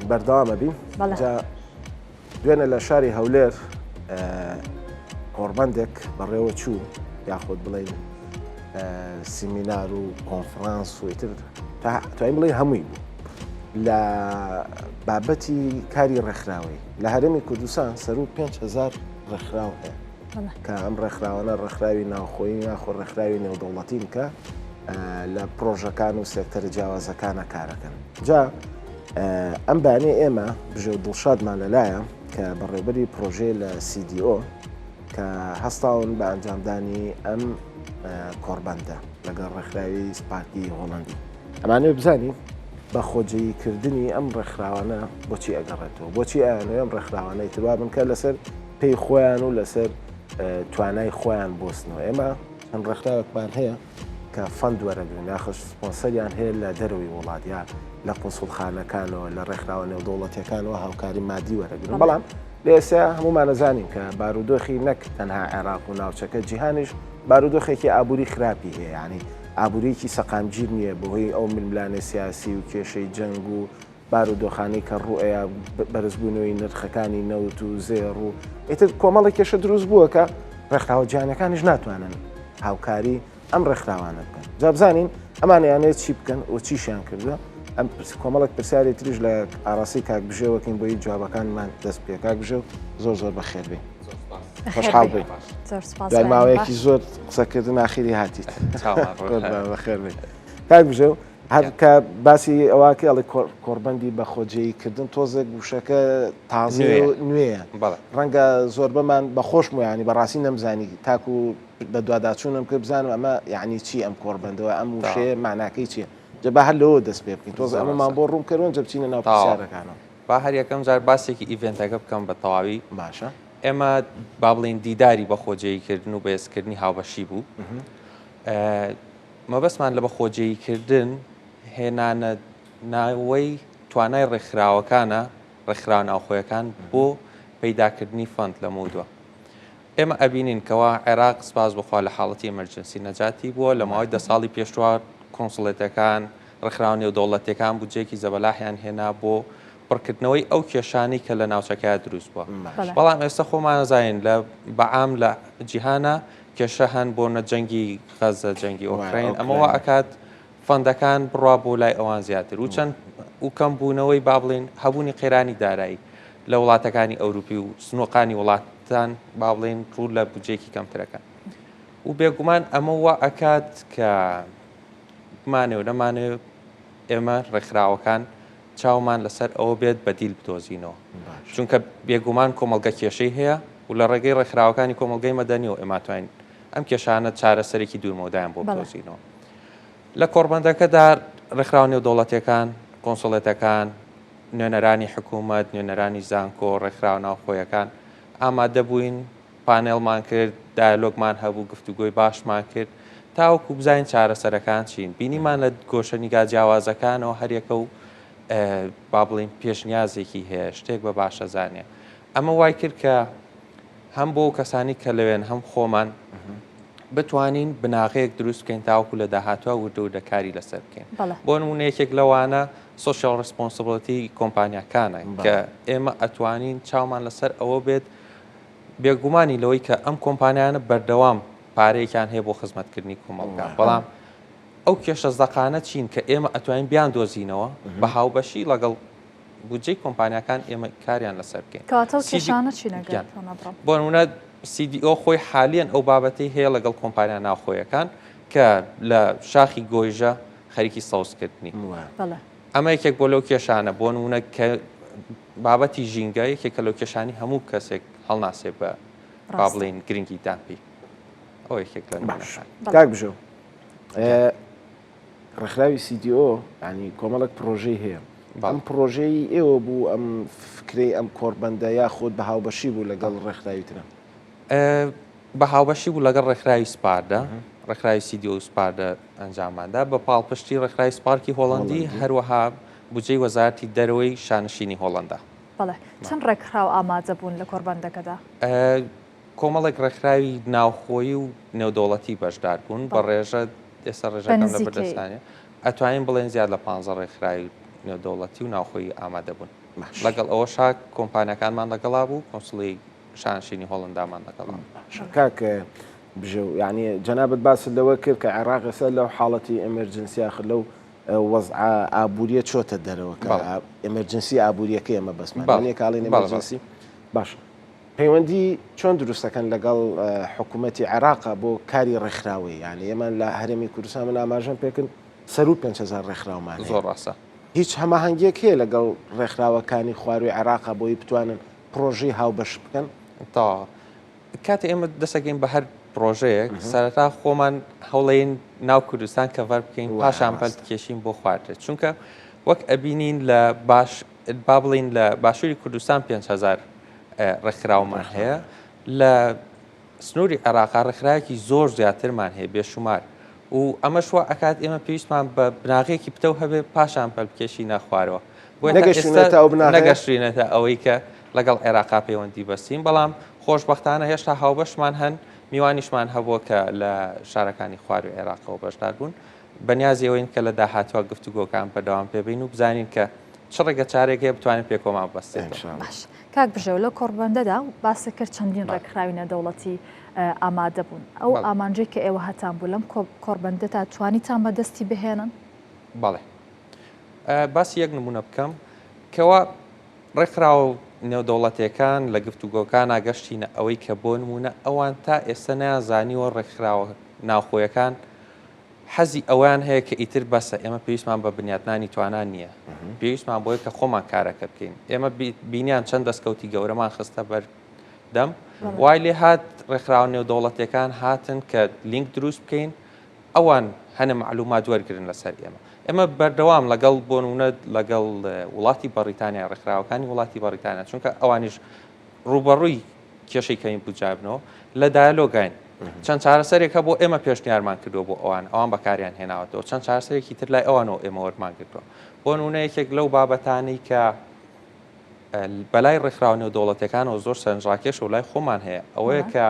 بەردەوامە بین جا دوێنێ لە شاری هەولێر کۆڕبەندێک بەڕێوە چوو یاخود بڵین سیمینار و کۆنفرانس و ئیتر توانین بڵێ هەمووی بوو لە بابەتی کاری ڕێکخراوەی لە هەرێمی کوردستان سەرو 5هزار ڕێکخراو هەیە کە ئەم ڕێکخراوانە ڕێکخراوی ناوخۆیی یاخۆ ڕێکخراوی نێودەوڵەتین کە لە پرۆژەکان و سێکتەرە جیاوازەکانە کارەکەن جا ئەم بانێ ئێمە بژێو دڵشادمان لەلایە کە بەڕێوبەری پرۆژەیە لە CDO کە هەستاون بە ئەنجامدانی ئەم کۆڕبەندە لەگەڵ ڕێکخراوی سپارکی هۆڵندی ئەمانەوێ بزانین بە خۆجێی کردنی ئەم ڕێکخراوانە بۆچی ئەگەڕێتەوە بۆچی ئەیانەوێ ئەم ڕێکخراوانەی تروا بن کە لەسەر پێی خۆیان و لەسەر توانای خۆیان بۆستنەوە ئێمە چەند ڕێکخراوێکمان هەیە کە fund وەرەگرن یاخود سپۆنسەریان هەیە لە دەرەوەی وڵات یا لە قونسوڵخانەکانەوە لە ڕێکخراوە نێودەوڵەتیەکانەوە هاوکاری مادی وەرەگرن بەڵام لە ئێستا هەمومانەزانین کە بارودۆخی نەک تەنها عێراق و ناوچەکە جیهانیش بارودۆخێکی ئابووری خراپی هەیە ینی ئابووریکی سەقامگیر نییە بەهۆی ئەو ململانێ سیاسی و کێشەی جەنگ و بارودۆخانەی کە ڕوئەیا بەرزبوونەوەی نرخەکانی نەوت و زێڕ و ئیتر کۆمەڵی کێشە دروست بووە کە ڕێکخراوە جیهانەکانیش ناتوانن هاوکاری ئەم ڕێکخراوانە بکەن جا بزانین ئەمانیانەیە چی بکەن و چیشیان کردووە ئەم کۆمەڵێک پرسیاری تریش لە ئاراسی کاک بژێوەکەین بۆی جوابەکانمان دەست پێ کاک بژێو زۆر زۆر بەخێر بێ خۆشحاڵ بین دوای ماوەیەکی زۆر قسەکردن ئاخیری هاتیت بەخێر بێ کاک بژێو هەر کە باسی ئەوە کە ئەڵێ کۆڕبەندی بە خۆجێیی کردن تۆزێک وشەکە تازە و نوێیە ڕەنگە زۆربەمان بە خۆشم و یانی بەڕاستی نەمزانی تاکو بە دواداچوونم کرد بزانم ئەمە یعنی چی ئەم کۆڕبەندەوە ئەم وشەیە معناکەی چییە جا با هەر لەوە دەست پێ بکەین تۆزێ ئەمەمان بۆ ڕوون کەرەوە جا بچینە ناو پرسیارەکانەوە. با هەر یەکەم جار باسێکی event ەکە بکەم بە تەواوی. باشە. ئێمە با بڵێین دیداری بە خۆجێیی کردن و بەهێزکردنی هاوبەشی بوو. مەبەستمان لە بەخۆجێییکردن هێنانە ناوەی توانای ڕێکخراوەکانە، ڕێکخراوە ناوخۆیەکان بۆ پەیداکردنی fund لەمەودوا. ئێمە ئەبینین کەوا عێراق سپاس بۆ خوا لە حاڵەتی emergency نەجاتی بووە، لە ماوەی دە ساڵی پێشوە کۆنسڵێتەکان، ڕێکخراوە نێودەوڵەتیەکان بودجەیەکی زەبەلاحیان هێنا بۆ پڕکردنەوەی ئەو کێشانەی کە لە ناوچەکەیا دروست بووە. بەڵام ئێستا خۆمان ئەزانین لە بەعام لە جیهانا کێشە هەن بۆ نە جەنگی غەزە جەنگی ئۆکراین ئەمە وا ئەکات fund ەکان بڕوا بۆ لای ئەوان زیاتر و چەند و کەم بوونەوەی با بڵێن هەبوونی قەیرانی دارایی لە وڵاتەکانی ئەوروپی و سنووقانی وڵاتان با بڵێن ڕوو لە بودجەیەکی کەمترەکەن و بێگومان ئەمە وا ئەکات کە بمانێ و نەمانێ ئێمە ڕێکخراوەکان چاومان لەسەر ئەوە بێت بەدیل بدۆزینەوە چونکە بێگومان کۆمەڵگە کێشەی هەیە و لە ڕێگەی ڕێکخراوەکانی کۆمەڵگەی مەدەنیەوە ئێمە توانین ئەم کێشانە چارەسەرێکی دوورمەودایان بۆ بدۆزینەوە. لە کۆڕبەندەکەدا ڕێکخراوە نێودەوڵەتیەکان، کۆنسوڵێتەکان، نوێنەرانی حکوومەت، نوێنەرانی زانکۆ، ڕێکخراوە ناوخۆیەکان ئامادە بووین، پانێڵمان کرد، دایەلۆگمان هەبوو، گفتوگۆی باشمان کرد تاوەکو بزانین چارەسەرەکان چین. بینیمان لە گۆشەنیگا جیاوازەکانەوە هەریەکە و با بڵێین پێشنیازێکی هەیە، شتێک بە باشە زانێ. ئەمە وای کرد کە هەم بۆ کەسانی کە لەوێن هەم خۆمان بتوانین بناغەیەک دروست بکەین تاوەکو لە داهاتوە وردە وردە کاری لەسەر بکەین. بۆ نمونە یەکێک لەوانە social responsibility کۆمپانیاکانە کە ئێمە ئەتوانین چاومان لەسەر ئەوە بێت بێگومانی لەوەی کە ئەم کۆمپانیانە بەردەوام پارەیەکیان هەیە بۆ خزمەتکردنی کۆمەڵگا بەڵام ئەو کێشە زەقانە چین کە ئێمە ئەتوانین بیان دۆزینەوە بە هاوبەشی لەگەڵ بودجەی کۆمپانیاکان ئێمە کاریان لەسەر بکەین. کەواتە ئەو کێشانە چین ئەگەر تۆ نەبڕم؟ بۆ نمونە CDO خۆی حالیەن ئەو بابەتەی هەیە لەگەڵ کۆمپانیا ناوخۆیەکان کە لە شاخی گۆیژە خەریکی سەوزکردنی. ئەمە یەکێک بۆ لەو کێشانە بۆ نمونە کە بابەتی ژینگە یەکێکە لەو کێشانی هەموو کەسێک هەڵناسێ بە با بڵێین گرنگی دان پێی ئەو یەکێک لە نمونەکان. کاک بژێو ڕێکخراوی CDO ینی کۆمەڵێک پرۆژەی هەیە ئەم پرۆژەی ئێوە بوو ئەم فکرەی ئەم کۆربەندە یاخود بە هاوبەشی بوو لەگەڵ ڕێکخراوی ترە؟ بە هاوبەشی بوو لەگەڵ ڕێکخراوی سپاردە، ڕێکخراوی CDO سپاردە ئەنجامماندا بە پاڵپشتی ڕێکخراوی سپارکی هۆڵەندی، هەروەها بودجەی وەزارەتی دەرەوەی شانشینی هۆڵەندا. بەڵێ، چەند ڕێکخراو ئامادە بوون لە کۆڕبەندەکەدا؟ کۆمەڵێک ڕێکخراوی ناوخۆیی و نێودەوڵەتی بەشدار بوون، بە ڕێژە ئێستا ڕێژەکەم لە بەردەستانە، ئەتوانین بڵێین زیاد لە 15 ڕێکخراوی. نێودەوڵەتی و ناوخۆیی ئامادە بوون. لەگەڵ ئەوەشا کۆمپانیاکانمان لەگەڵا بوو، کۆنسڵی شانشینی هۆڵندامان لەگەڵا بوو. باشە کاک بژێو یانی جەنابت باست لەوە کرد کە عێراق ئێستا لەو حاڵەتی emergency ئاخر لەو وەزعە ئابووریە چۆتە دەرەوە کە emergency ئابووریەکەی ئەمە بەسمان نیە کاڵین emergency باش پەیوەندی چۆن دروستەکەن لەگەڵ حکوومەتی عێراقا بۆ کاری ڕێکخراوەی یعنی ئێمە لە هەرێمی کوردستان من ئاماژەم پێکرد سەروو 5000 ڕێکخراومان زۆر ڕاستە هیچ هەماهەنگیەک هەیە لەگەڵ ڕێکخراوەکانی خواروی عێراقا بۆی بتوانن پرۆژەی هاوبەش بکەن؟ تەواو کاتێ ئێمە دەسەکەین بە هەر پرۆژەیەک سەرەتا خۆمان هەوڵین ناو کوردستان کەڤەر بکەین پاشان پەل کێشین بۆ خوارتر چونکە وەک ئەبینین لە باش با بڵین لە باشووری کوردستان 5هزار ڕێکخراومان هەیە لە سنووری عێراقا ڕێکخراوێکی زۆر زیاترمان هەیە بێشومار و ئەمەش وا ئەکات ئێمە پێویستمان بە بناغەیەکی پتەو هەبێ پاشان پەل بکێشینە خوارەوە بۆیە تا ئێستا نەگەشتوینەتە ئەو بناغەیە؟ نەگەشتوینەتە ئەوەی کە لەگەڵ عێراقا پەیوەندی بەستین بەڵام خۆشبەختانە هێشتا هاوبەشمان هەن میوانیشمان هەبووە کە لە شارەکانی خواروی عێراقەوە بەشدار بوون بەنیازی ئەوەین کە لە داهاتووە گفتوگۆکان بەردەوام پێبین و بزانین کە چ ڕێگە چارێک هەیە بتوانین پێکەوەمان ببەستێتەوە. باش کاک بژێو لەو کۆڕبەندەدا باست کرد چەندین ڕێکخراوی نێودەوڵەتی ئامادە بوون ئەو ئامانجەی کە ئێوە هەتان بوو لەم کۆڕبەندەدا توانیتان بەدەستی بهێنن؟ بەڵێ باسی یەک نمونە بکەم کەوا ڕێکخراوە نێودەوڵەتیەکان لە گفتوگۆکانا گەشتینە ئەوەی کە بۆ نمونە ئەوان تا ئێستا نەیانزانیوە ڕێکخراوە ناوخۆیەکان حەزی ئەوەیان هەیە کە ئیتر بەسە ئێمە پێویستمان بە بنیاتنانی توانا نییە پێویستمان بۆیە کە خۆمان کارەکە بکەین ئێمە بینیان چەند دەستکەوتی گەورەمان خستە بەر دەم وای لێ هات ڕێکخراوە نێودەوڵەتیەکان هاتن کە لینک دروست بکەین ئەوان هەنە معلومات وەرگن لەسەر ئێمە ئێمە بەردەوام لەگەڵ بۆنمونە لەگەڵ وڵاتی بەڕیتانیا ڕێکخراوەکانی وڵاتی بەڕیتانیا چونکە ئەوانیش ڕووبەڕووی کێشەی کەمی بودجابنەوە لە دایالۆگاین چەند چارەسەرێک هەبوو ئێمە پێشنیارمان کردووە بۆ ئەوان ئەوان بەکاریان هێناوەتەوە چەند چارەسەرێکی تر لای ئەوانەوە ئێمە وەرمان گرتووە بۆ نمونە یەکێک لەو بابەتانەی کە بەلای ڕێکخراوە نێودەوڵەتەکانەوە زۆر سەرنجڕاکێش و لای خۆمان هەیە ئەوەیە کە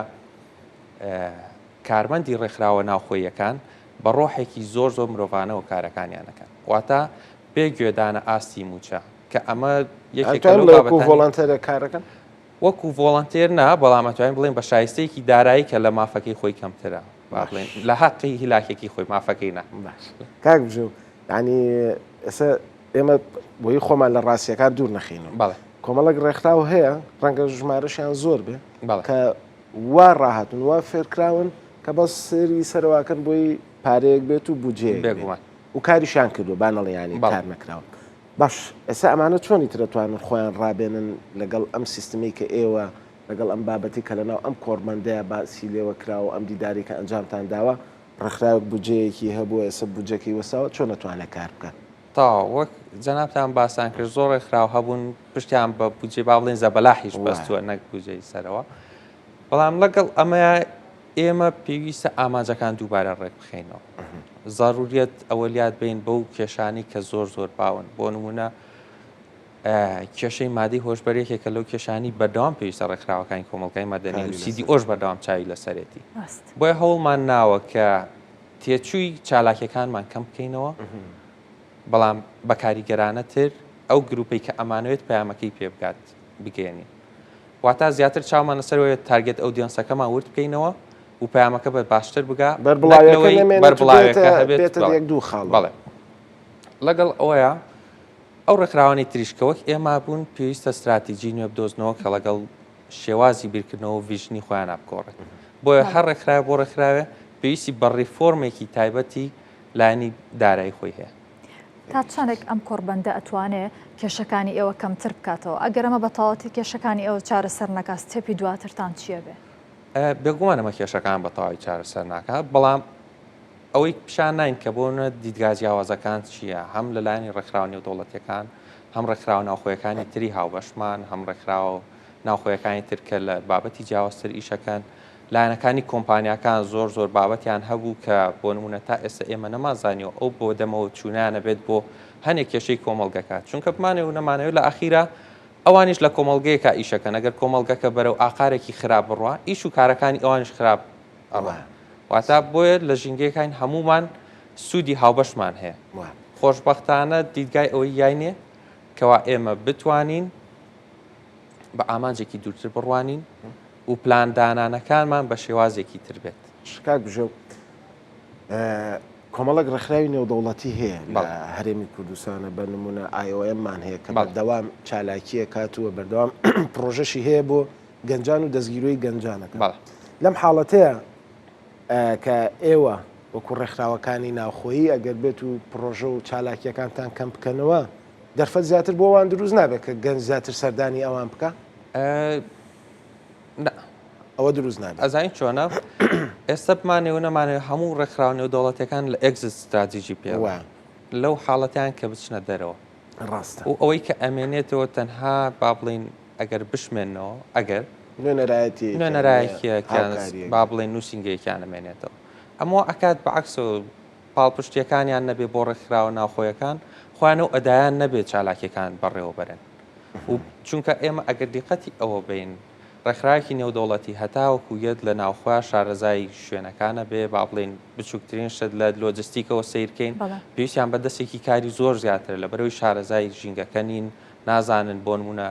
کارمەندی ڕێکخراوە ناوخۆییەکان بە ڕۆحێکی زۆر زۆر مرۆڤانەوە کارەکانیان ئەکەن واتە بێ گوێدانە ئاستی مووچە کە ئەمە یەکێکە لەو بابەتانەی volunteer ە کارەکەن؟ وەکو volunteer نا بەڵام ئەتوانین بڵێین بە شایستەیەکی دارایی کە لە مافەکەی خۆی کەمترە با بڵێین لە هەقی هیلاکێکی خۆی مافەکەی نا. باش کاک بژێو یانی ئێستا ئێمە بۆی خۆمان لە ڕاستیەکان دوور نەخینەوە بەڵێ کۆمەڵێک ڕێکخراو هەیە ڕەنگە ژمارەشیان زۆر بێ بەڵێ کە وا ڕاهاتون وا فێرکراون کە بەس سێری سەرواکەن بۆی پارەیەک بێت و بودجەیەک بێت بێگومان و کاریشیان کردووە با نەڵێ یانی بەڵێ. کار نەکراوە باش ئێستا ئەمانە چۆنی تر ئەتوانن خۆیان ڕابێنن لەگەڵ ئەم سیستمەی کە ئێوە لەگەڵ ئەم بابەتی کە لەناو ئەم کۆڕبەندەیە باسی لێوە کراوە و ئەم دیداری کە ئەنجامتان داوە ڕێکخراوێک بودجەیەکی هەبووە ئێستا بودجەکەی وەستاوە چۆن ئەتوانێت کار بکات؟ تەواو وەک جەنابتان باستان کرد زۆر ڕێکخراو هەبوون پشتیان بە بودجەی با بڵێین زەبەلاحیش بەستووە نەک بودجەی سەرەوە بەڵام لەگەڵ ئەمەیا ئێمە پێویستە ئامانجەکان دووبارە ڕێک بخەینەوە زەروریەت ئەوەلیات بین بەو کێشانی کە زۆر زۆر باون بۆ نمونە کێشەی مادەی هۆشبەر یەکێکە لەو کێشانی بەردەوام پێویستە ڕێکخراوەکانی کۆمەڵگای مەدەنی و CDO ش بەردەوام چاوی لەسەرێتی بۆیە هەوڵمان ناوە کە تێچووی چالاکیەکانمان کەم بکەینەوە بەڵام بە کاریگەرانە تر ئەو گروپەی کە ئەمانەوێت پەیامەکەی پێ بگات بگەێنین واتا زیاتر چاومان لەسەرەوەی target audience ەکەمان ورد بکەینەوە و پەیامەکە بە باشتر بگا بەربڵاوەکە هەبێت یەک دوو خاڵ بەڵێ لەگەڵ ئەوەیە ئەو ڕێکخراوانی تریش کە وەک ئێمە بوون پێویستە ستراتیجی نوێ بدۆزنەوە کە لەگەڵ شێوازی بیرکردنەوە و vision ی خۆیانا بگۆڕێت. بۆیە هەر ڕێکخراوێ بۆ ڕێکخراوێ پێویستی بە ڕیفۆرمێکی تایبەتی لایەنی دارایی خۆی هەیە. تا چەندێک ئەم کۆڕبەندە ئەتوانێ کێشەکانی ئێوە کەمتر بکاتەوە؟ ئەگەر ئەمە بە تەواوەتی کێشەکانی ئێوە چارەسەر نەکات step ی دواترتان چییە بێ؟ بێگومان ئەمە کێشەکان بە تەواوی چارەسەر ناکات، بەڵام ئەوەی پیشان ناین کە بۆ نە دیدگا جیاوازەکان چییە، هەم لە لایەنی ڕێکخراوە نێودەوڵەتییەکان، هەم ڕێکخراوە ناوخۆیەکانی تری هاوبەشمان، هەم ڕێکخراوە ناوخۆیەکانی تر کە لە بابەتی جیاوازتر ئیشەکەن، لایەنەکانی کۆمپانیاکان زۆر زۆر بابەتیان هەبوو کە بۆ نمونە تا ئێستا ئێمە نەمانزانیوە ئەو بۆ دەمەوە چوونیانە بێت بۆ هەنێک کێشەی کۆمەڵگەکە، چونکە بمانەوێ و نەمانەوێ لە ئاخیرا ئەوانیش لە کۆمەڵگەیەکا ئیشەکەن، ئەگەر کۆمەڵگەکە بەرەو ئاقارێکی خراپ بڕوا ئیش و کارەکانی ئەوانیش خراپ ئەڕوا. واتە بۆیە لە ژینگەیەکاین هەموومان سوودی هاوبەشمان هەیە. خۆشبەختانە دیدگای ئەوەی یاینێ کەوا ئێمە بتوانین بە ئامانجێکی دوورتر بڕوانین و پلاندانانەکانمان بە شێوازێکی تر بێت. کاک بژێو کۆمەڵێک ڕێکخراوی نێودەوڵەتی هەیە لە هەرێمی کوردستانە بە نمونە IOM مان هەیە کە بەردەوام چالاکیە کات و بەردەوام پرۆژەشی هەیە بۆ گەنجان و دەستگیرۆی گەنجانەکە لەم حاڵەتەیە کە ئێوە وەکو ڕێکخراوەکانی ناوخۆیی ئەگەر بێت و پرۆژە و چالاکیەکانتان کەم بکەنەوە دەرفەت زیاتر بۆ وان دروست نابێت کە گەنج زیاتر سەردانی ئەوان بکە؟ ئەوە دروست نابێت. ئەزانی چۆنە ئێستا بمانێ و نەمانێ هەموو ڕێکخراوە نێودەوڵەتیەکان لە exit strategy پێ لەو حاڵەتیان کە بچنە دەرەوە ڕاستە و ئەوەی کە ئەمێنێتەوە تەنها با بڵین ئەگەر بشمێنەوە ئەگەر نوێنەرایەتی نوێنەرایەتیەکان با بڵێن نووسینگەیەکیان ئەمێنێتەوە ئەمەوە ئەکات بە عەکسەوە پاڵپشتیەکانیان نەبێ بۆ ڕێکخراوە ناوخۆیەکان خۆیان و ئەدایان نەبێ چالاکیەکان بەڕێوەبەرن و چونکە ئێمە ئەگەر دیقەتی ئەوە بین ڕێکخراوێکی نێودەوڵەتی هەتاوەکو یەت لە ناوخۆیا شارەزای شوێنەکانە بێ با بڵێین بچووکترین شت لە لۆجستیکەوە سەیرکەین پێویستیان بە دەستێکی کاری زۆر زیاترە لەبەرەوەی شارەزای ژینگەکە نین نازانن بۆ نمونە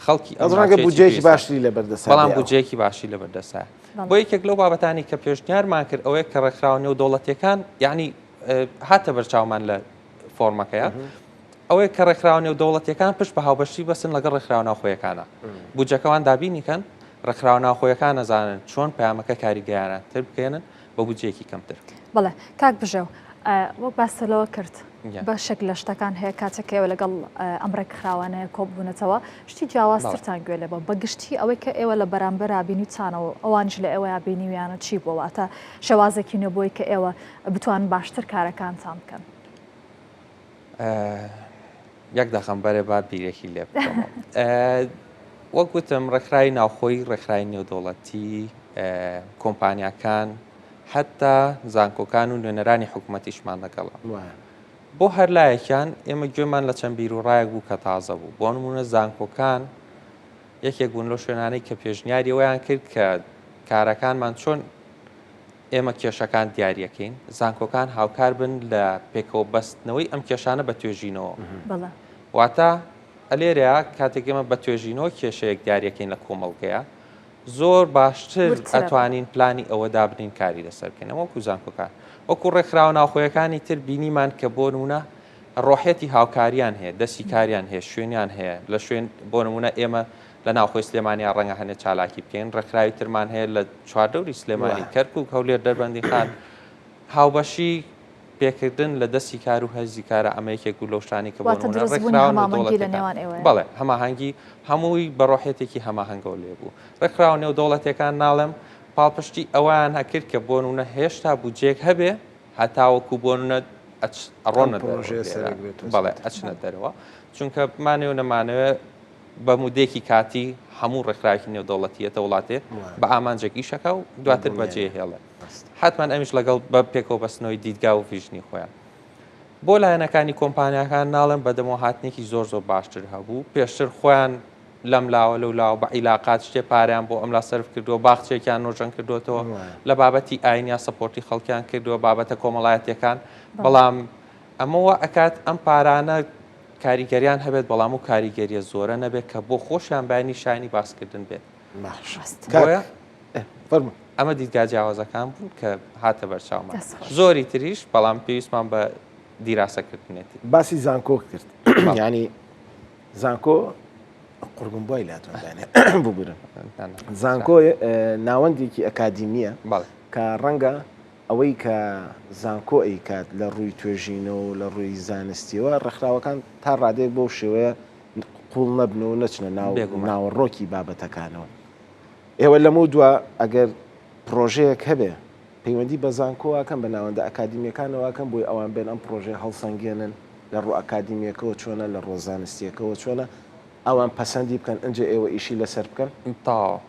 خەڵکی ئەو ڕەنگە بودجەیەکی باشتری لەبەردەست بەڵام بودجەیەکی باشی لەبەردەستە بۆ یەکێک لەو بابەتانی کە پێشنیارمان کرد ئەوەیە کە ڕێکخراوە نێودەوڵەتیەکان یعنی هاتە بەرچاومان لە فۆرمەکەیە ئەوەیە کە ڕێکخراوە نێودەوڵەتیەکان پشت بە هاوبەشی بەسن لەگەڵ ڕێکخراوە ناوخۆیەکانە بودجەکەوان دابینی کەن ڕێکخراوە ناوخۆیەکان نەزانن چۆن پەیامەکە کاریگەرانەتر بکەێنن بە بودجەیەکی کەمتر. بەڵێ کاک بژێو وەک باست لەوە کرد بەشێک لە شتەکان هەیە کاتێک کە ئێوە لەگەڵ ئەم ڕێکخراوانەیە کۆبوونەتەوە شتی جیاوازترتان گوێ لێ بوو بە گشتی ئەوەی کە ئێوە لە بەرامبەرا بینیتانەوە ئەوانیش لە ئێوەیا بینیویانە چی بووە واتە شێوازێکی نوێ بۆی کە ئێوە بتوانن باشتر کارەکانتان بکەن؟ یەک دەخەم بەرێ با بیرێکی لێ بکەمەوە. وەک وتم ڕێکخراوی ناوخۆی ڕێکخراوی نێودەوڵەتی کۆمپانیاکان حتا زانکۆکان و نوێنەرانی حکوومەتیشمان لەگەڵە بۆ هەر لایەکیان ئێمە گوێمان لە چەند بیر و ڕایەک بوو کە تازە بوو بۆ نمونە زانکۆکان یەکێک بوون لەو شوێنانەی کە پێشنیاری ئەویان کرد کە کارەکانمان چۆن ئێمە کێشەکان دیاریەکەین، زانکۆکان هاوکار بن لە پێکەوە بەستنەوەی ئەم کێشانە بە توێژینەوە. واتە ئەلێرەیە کاتێک ئێمە بە توێژینەوە کێشەیەک دیاریەکەین لە کۆمەڵگەیە زۆر باشتر ئەتوانین پلانی ئەوە دابنین کاری لەسەر بکەین وەکو زانکۆکان وەکو ڕێکخراوە ناوخۆیەکانی تر بینیمان کە بۆ نمونە ڕۆحیەتی هاوکاریان هەیە دەستی کاریان هەیە شوێنیان هەیە لە شوێن بۆ نمونە ئێمە لە ناوخۆی سلێمانیا ڕەنگە هەنێ چالاکی بکەین، ڕێکخراوی ترمان هەیە لە چواردەوری سلێمانی، کەرکوک، هەولێر، دەربەندیخان، هاوبەشی پێکردن لە دەستی کار و هەزی کارە ئەمە یەکێک بوو لەو شتانەی کە بۆ واتە نموونە دروستبوونی ڕێکخراوە هەماهەنگی لە نێودەوڵەتیەکان نێوان ئێوەیە. بەڵێ هەماهەنگی هەمووی بە ڕۆحیەتێکی هەماهەنگەوە لێ بوو. ڕێکخراوە نێودەوڵەتیەکان ناڵێم پاڵپشتی ئەوەیان ئەکرد کە بۆ نموونە هێشتا بودجەیەک هەبێ هەتاوەکو بۆ نموونە ئەچ ئەم ئەڕۆنە دەرەوە پڕۆژەیە لێرە سەرەکبێتەوە بەڵێ زیاتر. ئەچنە دەرەوە چونکە بمانەوێ و نەمانەوێ بە مودەیەکی کاتی هەموو ڕێکخراوێکی نێودەوڵەتی یەتە وڵاتێ بە ئامانجێک ئیشەکە و دواتر بەجێ هێڵێ حتمان ئەمیش لەگەڵ بە پێکەوە بەستنەوەی دیدگا و vision ی خۆیان بۆ لایەنەکانی کۆمپانیاکان ناڵێم بەدەمەوە هاتنێکی زۆر زۆر باشتر هەبوو پێشتر خۆیان لەم لاوە لەو لاوە بە عیلاقات شتێ پاریان بۆ ئەملا سەرف کردووە باخچێکیان نۆژەن کردوێتەوە لە بابەتی ئاینیا support ی خەڵکیان کردووە بابەتە کۆمەڵایەتەکان بەڵام ئەمەوە ئەکات ئەم پارانە کاریگەریان هەبێت بەڵام و کاریگەریە زۆرە نەبێت کە بۆ خۆشیان بایانی شایانی باسکردن بێت. باشە بۆیە کاک فەرموو. ئەمە دیدگا جیاوازەکان بوون کە هاتە بەرچاومان. دەست خۆش. زۆری تریش بەڵام پێویستمان بە دیراسەکردنێتی. باسی زانکۆ کرد بەڵێ. یانی زانکۆ قورگم بوای لاتۆن دانێ ببورن نا نا. زانکۆ ناوەندێکی ئەکادیمیە بەڵێ. کە ڕەنگە ئەوەی کە زانکۆ ئەیکات لە ڕووی توێژینەوە و لە ڕووی زانستیەوە، ڕێکخراوەکان تا ڕادەیەک بەو شێوەیە قووڵ نەبن و نەچنە ناو بێگومان. ناوەڕۆکی بابەتەکانەوە. ئێوە لەمەودوا ئەگەر پڕۆژەیەک هەبێ، پەیوەندی بە زانکۆوە ئەکەن، بە ناوەندە ئەکادیمییەکانەوە ئەکەن بۆی ئەوان بێن ئەم پڕۆژەیە هەڵسەنگێنن، لە ڕووە ئەکادیمییەکەوە چۆنە، لە ڕووە زانستییەکەوە چۆنە، ئەوان پەسەندی بکەن ئنجا ئێوە ئیشی لەسەر بکەن؟ تەواو.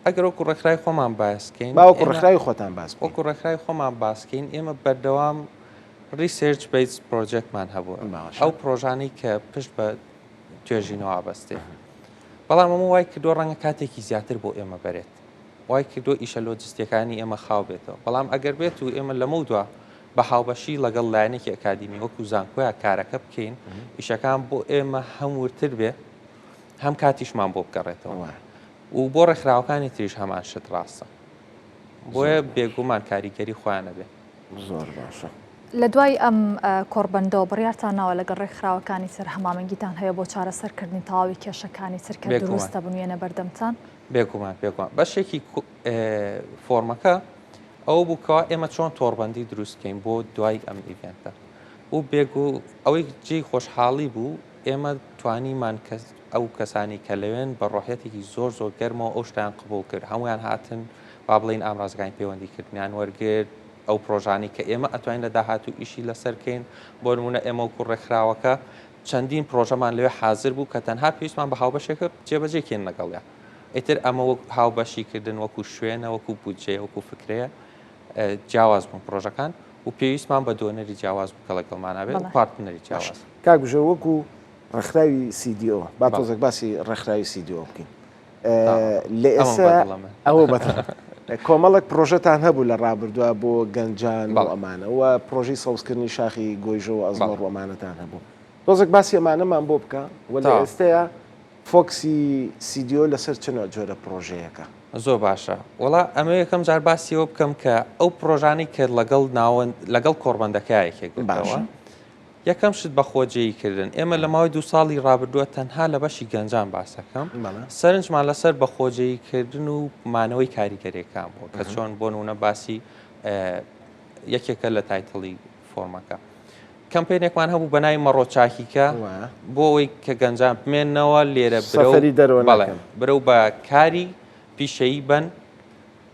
ئەگەر وەکو ڕێکخراوی خۆمان باس کەین با وەکو ڕێکخراوی خۆتان باس بکەین. وەکو ڕێکخراوی خۆمان باس کەین ئێمە بەردەوام research based project مان هەبووە ئەو پرۆژانەی کە پشت بە توێژینەوە ئابەستێ بەڵام ئەمە وای کردووە ڕەنگە کاتێکی زیاتر بۆ ئێمە بەرێت وای کردو ئیشە لۆجستیەکانی ئێمە خاو بێتەوە بەڵام ئەگەر بێت و ئێمە لەمە دوا بە هاوبەشی ڵەگەڵ لایەنێکی ئەکادیمی وەکو زانکۆیا کارەکە بکەین ئیشەکان بۆ ئێمە هەم وردتر بێ هەم کاتیشمان بۆ بگەڕێتەوە و بۆ ڕێکخراوەکانی تریش هەمان شت ڕاستە بۆیە بێگومان کاریگەری خۆیان ئەبێ. زۆر باشە. لە دوای ئەم کۆڕبەندەوە بڕیارتان ناوە لەگەڵ ڕێکخراوەکانی تر هەمامەنگیتان هەیە بۆ چارەسەرکردنی تەواوی کێشەکانی تر کە دروست دەبن وێنە بەردەمتان؟ بێگومان بێگومان بەشێکی فۆرمەکە ئەوە بوو کەوا ئێمە چۆن تۆڕبەندی دروست بکەین بۆ دوای ئەم event ە و بێگو ئەوەی جێی خۆشحاڵی بوو ئێمە توانیمان کەس ئەو کەسانی کە لەوێن بە ڕۆحیەتێکی زۆر زۆر گەرمەوە ئەو شتیان قبوڵ کرد هەمویان هاتن با بڵین ئامرازەکانی پەیوەندیکردنیان وەرگرت ئەو پرۆژانی کە ئێمە ئەتوانین لە داهاتوو ئیشی لەسەر کەین بۆ نمونە ئێمە وەکو ڕێکخراوەکە چەندین پرۆژەمان لەوێ حاضر بوو کە تەنها پێویستمان بە هاوبەشێکە جێبەجێکەین لەگەڵیان ئیتر ئەمە وەک هاوبەشی کردن وەکو شوێنە وەکو بودجەیە وەکو فکرەیە جیاواز بوون پرۆژەکان و پێویستمان بە donor ی جیاواز بوو کە لەگەڵمانا بێت و partner ی جیاواز. کاک بژێو وەکو ڕێکخراوی CDO با تۆزێک باسی ڕێکخراوی CDO بکەین لە ئێستا ئەوە بەدڵ کۆمەڵێک پرۆژەتان هەبوو لە ڕابردووە بۆ گەنجان و ئەمانە و پرۆژەی سەوزکردنی شاخی گۆیژە و ئەزمەڕ و ئەمانەتان هەبوو تۆزێک باسی ئەمانەمان بۆ بکە و لە ئێستەیە focus ی CDO لەسەر چ نوع جۆرە پڕۆژەیەکە؟ زۆر باشە وەڵا ئەمەوێ یەکەم جار باسی ئەوە بکەم کە ئەو پڕۆژانەی کە لەگەڵ ناوەند لەگەڵ کۆڕبەندەکە یەکێک گرتەوە یەکەم شت بە خۆجێی کردن ئێمە لە ماوەی دو ساڵی ڕابردووە تەنها لە بەشی گەنجان باسەکەم سەرنجمان لەسەر بە خۆجێی کردن و مانەوەی کاریگەریەکان بووە کە چۆن بۆ نمونە باسی یەکێکە لە title ی فۆرمەکە. کەمپەینێکمان هەبوو بە ناوی مەڕۆ چاکیکە بۆ ئەوەی کە گەنجان بمێنەوە لێرە سەفەری دەرەوە نەکەن. برەو بە کاری پیشەیی بن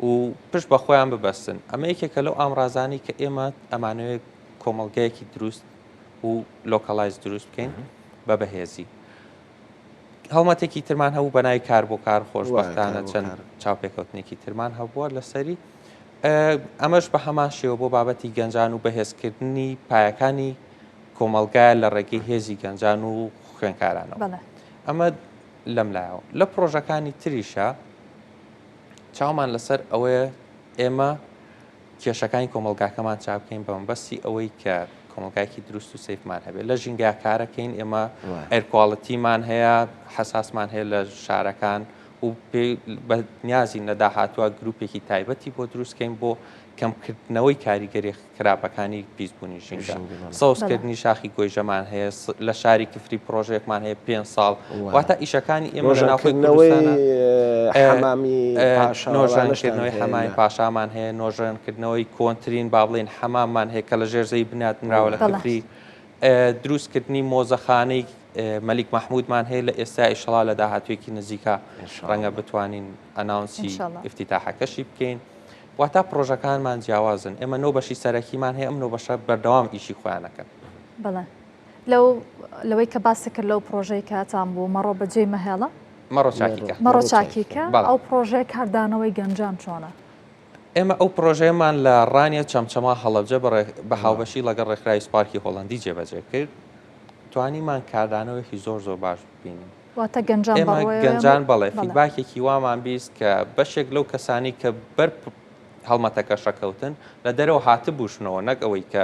و پشت بە خۆیان ببەستن. ئەمە یەکێکە لەو ئامرازانەی کە ئێمە ئەمانەوێت کۆمەڵگەیەکی دروست و localize دروست بکەین بە بەهێزی. هەڵمەتێکی ترمان هەبوو بە ناوی کار بۆ کار خۆشبەختانە چەند چاوپێکەوتنێکی ترمان هەبووە لەسەری. ئەمەش بە هەمان شێوە بۆ بابەتی گەنجان و بەهێزکردنی پایەکانی کۆمەڵگایە لە ڕێگەی هێزی گەنجان و خوێنکارانەوە. ئەمە لەم لایەوە. لە پرۆژەکانی تریشە چاومان لەسەر ئەوەیە ئێمە کێشەکانی کۆمەڵگاکەمان چاک بکەین بە مەبەستی ئەوەی کە کۆمەڵگایەکی دروست و safe مان هەبێت لە ژینگە کارەکەین ئێمە air quality مان هەیە حەساسمان هەیە لە شارەکان و بە نیازین لە داهاتووە گروپێکی تایبەتی بۆ دروستکەین بۆ کەمکردنەوەی کاریگەری خراپەکانی پیسبوونی ژینگە سەوزکردنی شاخی گۆیژەمان هەیە لە شاری کفری پرۆژەیەکمان هەیە پێ ساڵ واتە ئیشەکانی ئێمە لە ناوخۆی کوردستانە نۆژەنکردنەوەی حەمامی پاشامان هەیە نۆژەنکردنەوەی کۆنترین با بڵێین حەماممان هەیە کە لە ژێر زەوی بنیات نراوە لە کفری دروستکردنی مۆزەخانەی مەلیک مەحمودمان هەیە لە ئێستا ئیشەڵا لە داهاتوێکی نزیکە ڕەنگە بتوانین announce ی ئیفتیتاحەکەشی بکەین واتا پڕۆژەکانمان جیاوازن ئێمە نۆ بەشی سەرەکیمان هەیە ئەم نۆ بەشە بەردەوام ئیشی خۆیان ئەکەن. بەڵێ لەو لەوەی کە باست کرد لەو پڕۆژەی کە هەتان بوو مەڕۆ بەجێی مەهێڵە. مەڕۆ چاکیکە. مەڕۆ چاکیکە ئەو پڕۆژەیە کاردانەوەی گەنجان چۆنە؟ ئێمە ئەو پڕۆژەیەمان لە ڕانیە چەمچەماڵ هەڵەبجە بە هاوبەشی ڵەگەڵ ڕێکخراوی سپارکی هۆڵەندی جێبەجێ کرد توانیمان کاردانەوەیەکی زۆر زۆر باش ببینین. واتە گەنجان ئێمە گەنجان بەڵێ feedback ێکی وامان 20 کە بەشێک لەو کەسانی کە بەر هەڵمەتەکە شەکەوتن لە دەرەوە هاتبووشنەوە نەک ئەوەی کە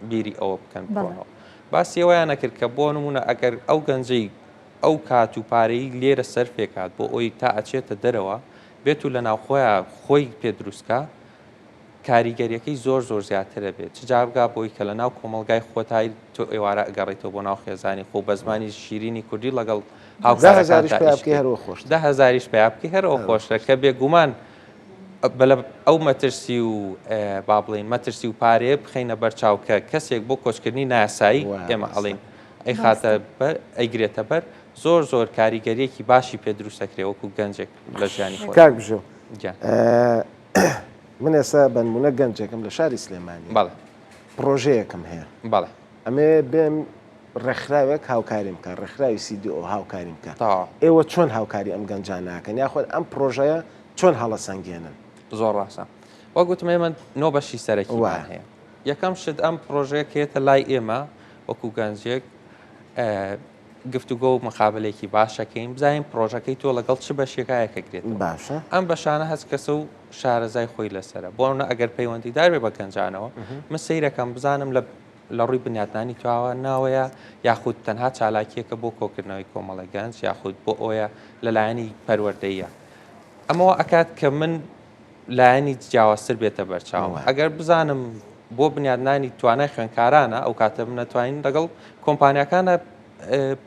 بیری ئەوە بکەن بڕۆنەوە باسی ئەوەیان نەکرد کە بۆ نمونە ئەگەر ئەو گەنجەی ئەو کات و پارەی لێرە سەرفێکات بۆ ئەوی تا ئەچێتە دەرەوە بێت و لە ناوخۆیان خۆی پێ دروستکە کاریگەریەکەی زۆر زۆر زیاترە بێت چ جا بگا بۆی کە لە ناو کۆمەڵگای خۆتای تۆ ئێوارە ئەگەڕێیتەوە بۆ ناو خێزانی خۆ بە زمانی شیرینی کوردی لەگەڵ هاوکارەکانتا ئیش بکەی دە هەزاریش پەیا بکەی هەر ئەوە خۆشترە کە بێگومان ئەو مەترسی و با بڵێین مەترسی و پارەیە بخەینە بەرچاو کە کەسێک بۆ کۆچکردنی نایاسایی ئێمە ئەڵێین ئەیخاتە بەر ئەیگرێتە بەر زۆر زۆر کاریگەریەکی باشی پێ دروستەکرێ وەکو گەنجێک لە ژیانی خۆی. کاک بژێو من ئێستا بەنمونە گەنجێکم لە شاری سلێمانی بەڵێ پڕۆژەیەکم هەیە بەڵێ ئەمێ بێم ڕێکخراوێک هاوکاریم بکە ڕێکخراوی CDO هاوکاریم بکە ئێوە چۆن هاوکاری ئەم گەنجان ناکەن یاخود ئەم پڕۆژەیە چۆن هەڵەسەنگێنن؟ زۆر ڕاستە وەک وتم ئێمە نۆ بەشی سەرەکیمان هەیە یەکەم شت ئەم پڕۆژەیە کە یەتە لای ئێمە وەکو گەنجێک. گفتوگۆ و مقابلێکی باشەکەین بزانین پرۆژەکەی تۆ لەگەڵ چ بەشێکا یەکەگرێت باشە ئەم بەشانە هەست کەسە و شارەزای خۆی لەسرە بۆنە ئەگەر پەیوەندیدار بێ بە گەنجانەوە من سەیرەکەم بزانم لە لە ڕووی بنیاتنانی تواوە ناوەیە یاخود تەنها چالاکیەکە بۆ کۆکردنەوەی کۆمەڵی گەنج یاخود بۆ ئەوەیە لەلایەنی پەروەردەیە ئەمەوە ئەکات کە من لایەنی جیاوازتر بێتە بەرچاوم ئەگەر بزانم بۆ بنیادنانی توانای خوێنکارانە ئەو کاتە بنەتوانین لەگەڵ کۆمپانیاکانە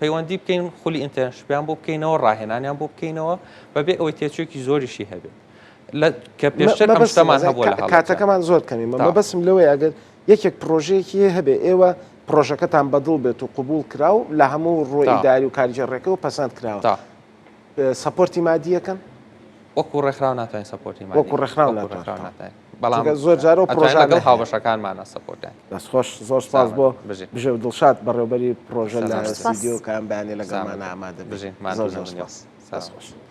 پەیوەندی بکەین خولی internship یان بۆ بکەینەوە ڕاهێنانیان بۆ بکەینەوە بەبێ ئەوەی تێچوویەکی زۆریشی هەبێت کە پێشتر ئەم شتەمان هەبووە لە کاتەکەمان زۆر کەمی مەبەسم لەوەی ئەگەر یەکێک پرۆژەیەکی هەبێ ئێوە پرۆژەکەتان بەدڵ بێت و قبول کرا و لە هەموو ڕووی ئیداری و کارگێڕێکە و پەسەند کراوە support ی مادیەکەن؟ وەکو ڕێکخراو ناتوانین support ی مادی وەکو ڕێکخراو ناتوانین بەڵام زۆر جارە و پرۆژە لەگەڵ هاوبەشەکانمانە support یان دەستخۆش زۆر سپاس بۆ بژێو دڵشاد بەڕێوبەری پرۆژە لە سیدیۆ کە ئەم بەیانیە لەگەڵمان ئامادە بژین زۆر زۆر سپاس دەستخۆش.